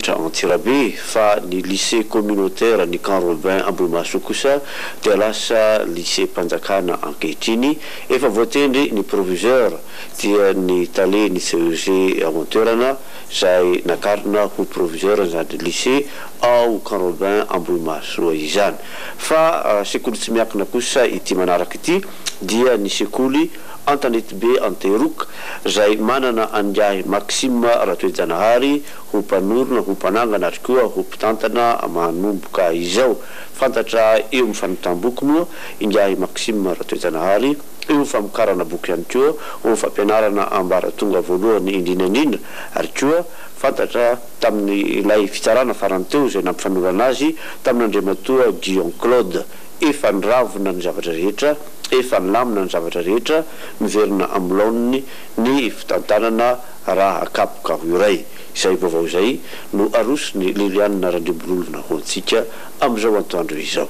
renivohitra Antsirabe fa ny lycée communautaire ny Camp Robin Ambohimahasoa kosa dia lasa lycée-mpanjakana ankehitriny. Efa voatendry ny proviseur dia ny tale ny CEG ao an-toerana izay nakarina ho proviseur izany lycée ao Camp Robin Ambohimahasoa izany. Fa sekoly tsy miankina kosa ity manaraka ity dia ny sekoly Antanetibe Antehiroka izay manana an'ingahy Maxime Ratoejanahary ho mpanorina, ho mpanangana ary koa ho mpitantana manomboka izao. Fantatra eo amin'ny fanotam-boky moa ingahy Maxime Ratoejanahary, eo amin'ny famokarana boky ihany koa, eo amin'ny fampianarana ambaratonga voalohany indrindra indrindra ary koa fantatra tamin'ilay fitsarana farany teo izay nampifanolana azy tamin'Andriamatoa Guillon Claude. Efa niravona ny zavatra rehetra, efa nilamina ny zavatra rehetra, miverina amin'ny laoniny ny fitantanana raha akapoka ho iray. Izay vaovao izay no aroson'i Liliane Randriambololona ho antsika amin'izao antoandro izao.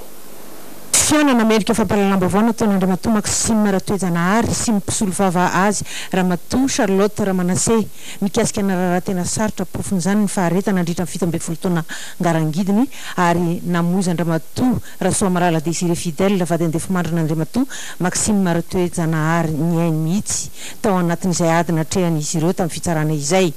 Fihaonana merika fampahalalam-baovao nataon'Andriamatoa Maxime Ratoejanahary sy ny mpisolovava azy Ramatoa Charlotte Ramanase mikasika ny raharaha tena sarotra porofon'izany ny faharetana nandritra ny 17 taona ngarangidiny ary namoizan-dRamatoa Rasoamarala Désiré Fidèle vady andefimandrin'Andriamatoa Maxime Ratoejanahary ny ainy mihitsy tao anatin'izay ady natrehan'izy ireo tamin'ny fitsarana izay.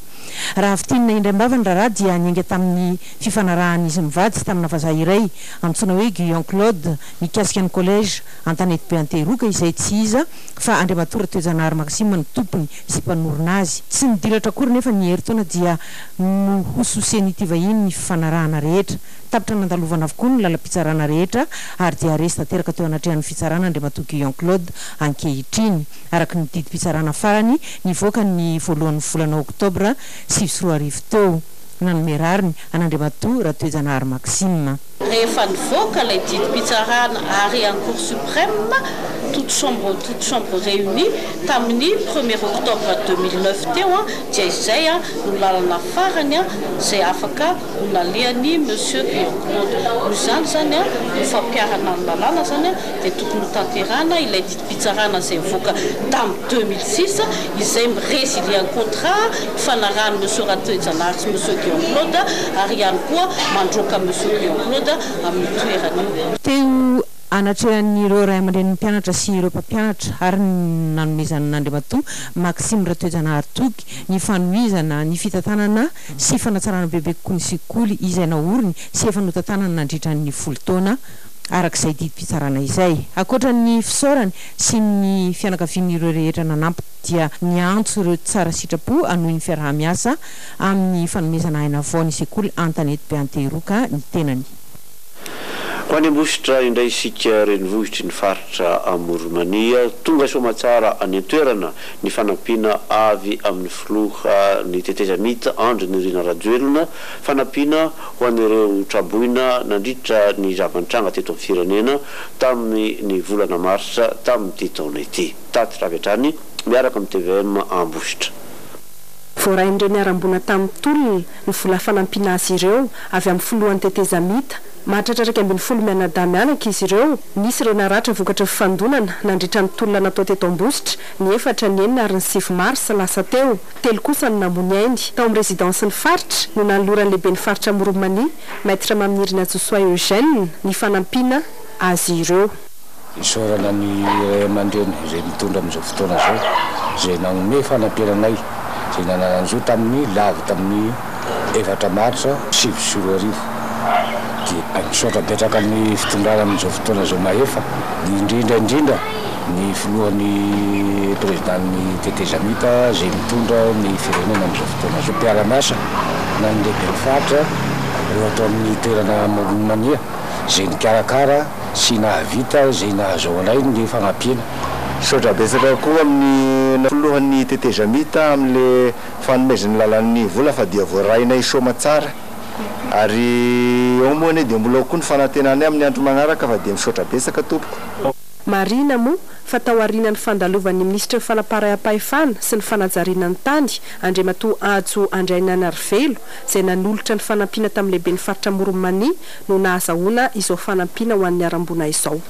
Raha fintinina indray am-bava ny raharaha dia niainga tamin'ny fifanarahan'izy mivady tamina vazaha iray antsoina hoe Guyon Claude mikasika ny Collège Antanetibe Antehiroka izay tsy iza fa Andriamatoa Ratoejanahary Maxime no tompony sy mpanorina azy. Tsy nidilatra akory nefa ny herintaona dia nohososen'ity vahiny ny fifanarahana rehetra. Tapitra nandalovana avokoa ny lalam-pitsarana rehetra ary dia resy tanteraka teo anatrehan'ny fitsarana Andriamatoa Guyon Claude ankehitriny, araka ny didim-pitsarana farany nivoaka ny voalohan'ny volana oktobra 2009 teo, nanome rariny an'Andriamatoa Ratoejanahary Maxime. Rehefa nivoaka ilay didim-pitsarana arrêt en cour suprême, toute chambre toute chambre réunie, tamin'ny premier octobre 2009 teo dia izay no lalana farany izay afaka ho nalehan'i Monsieur Guillaume Claude. Noho izany izany, ho fampiharana ny lalàna izany dia tokony ho tanterahana ilay didim-pitsarana izay nivoaka tamin'ny 2006 izay mi-résilier ny contrat nifanarahan'i Monsieur Ratoejanahary sy Monsieur Guillaume Claude ary ihany koa mandroaka Monsieur Guillaume Claude amin'io toerana io. Teo anatrehan'ireo ray aman-drenin'ny mpianatra sy ireo mpampianatra ary ny nanomezan'Andriamatoa Maxime Ratoejanahary toky ny fanohizana ny fitantanana sy fanatsarana bebe kokoa ny sekoly izay naoriny sy efa notantanany nandritra ny 10 taona araka izay didim-pitsarana izay. Ankoatra ny fisaorany sy ny fianakavian'ireo rehetra nanampy dia niantso ireo tsara sitrapo hanohy ny fiaraha-miasa amin'ny fanomezana aina vao ny sekoly Antanetibe Antehiroka ny tenany. Ho any Ambositra indray isika, renivohitry ny faritra Amoron'i Mania. Tonga soamatsara any an-toerana ny fanampiana avy amin'ny filoha ny tetezamita Andry Nirina Rajoelina, fanampiana ho an'ireo traboina nandritra ny zava-nitranga teto amin'ny firenena tamin'ny volana marsa tamin'ity taona ity. Tatitra avy hatrany miaraka amin'ny tvm Ambositra. Voarain'ireo niharam-boina tamin'ny tolona ny vola fanampiana azy ireo avy amin'ny filohan'ny tetezamita. Mahatratra 11 mianadahy mianaka izy ireo. Nisy ireo naratra vokatry ny fifandonana nandritra ny tolona natao teto Ambositra, ny 4, ny 6 ary ny 9 marsa lasa teo. Telo kosa no namoy ny ainy. Tao amin'ny rezidansin'ny faritra no nanoloran'ny lehiben'ny faritra Amoron'i Mania, Maître Maminirina Josoa Eugène, ny fanampiana azy ireo. Isaorana ny ray aman-dreny izay mitondra amin'izao fotoana izao, izay nanome fanampiana anay, izay nananan-jo tamin'ny lavo tamin'ny 4 marsa 2009. Dia misaotra betsaka ny fitondrana amin'izao fotoana izao mahefa, indrindra indrindra ny filohan'ny président-n'ny tetezamita izay mitondra ny firenena amin'izao fotoana izao. Mpiara-miasa na ny lehiben'ny faritra, ireo ato amin'ny toerana Amoron'i Mania izay nikarakara sy nahavita izay nahazoanay ny fanampiana. Misaotra betsaka koa amin'ny filohan'ny tetezamita amin'le fanomezany lalan'ny vola fa dia voarainay soamatsara ary eo moa anie dia mbola ao koa ny fanantenanay amin'ny andro magnaraka fa dia misaotra betsaka tompoko. Marihina moa fa tao aorianan'ny fandalovan'ny minisitry ny fanaparaham-pahefana sy ny fanajariana ny tany, Andriamatoa Hajo Andriainanarivelo, izay nanolotra ny fanampiana tamin'ny lehiben'ny faritra Amoron'i Mania no nahazahoana izao fanampiana ho an'ny haram-boina izao.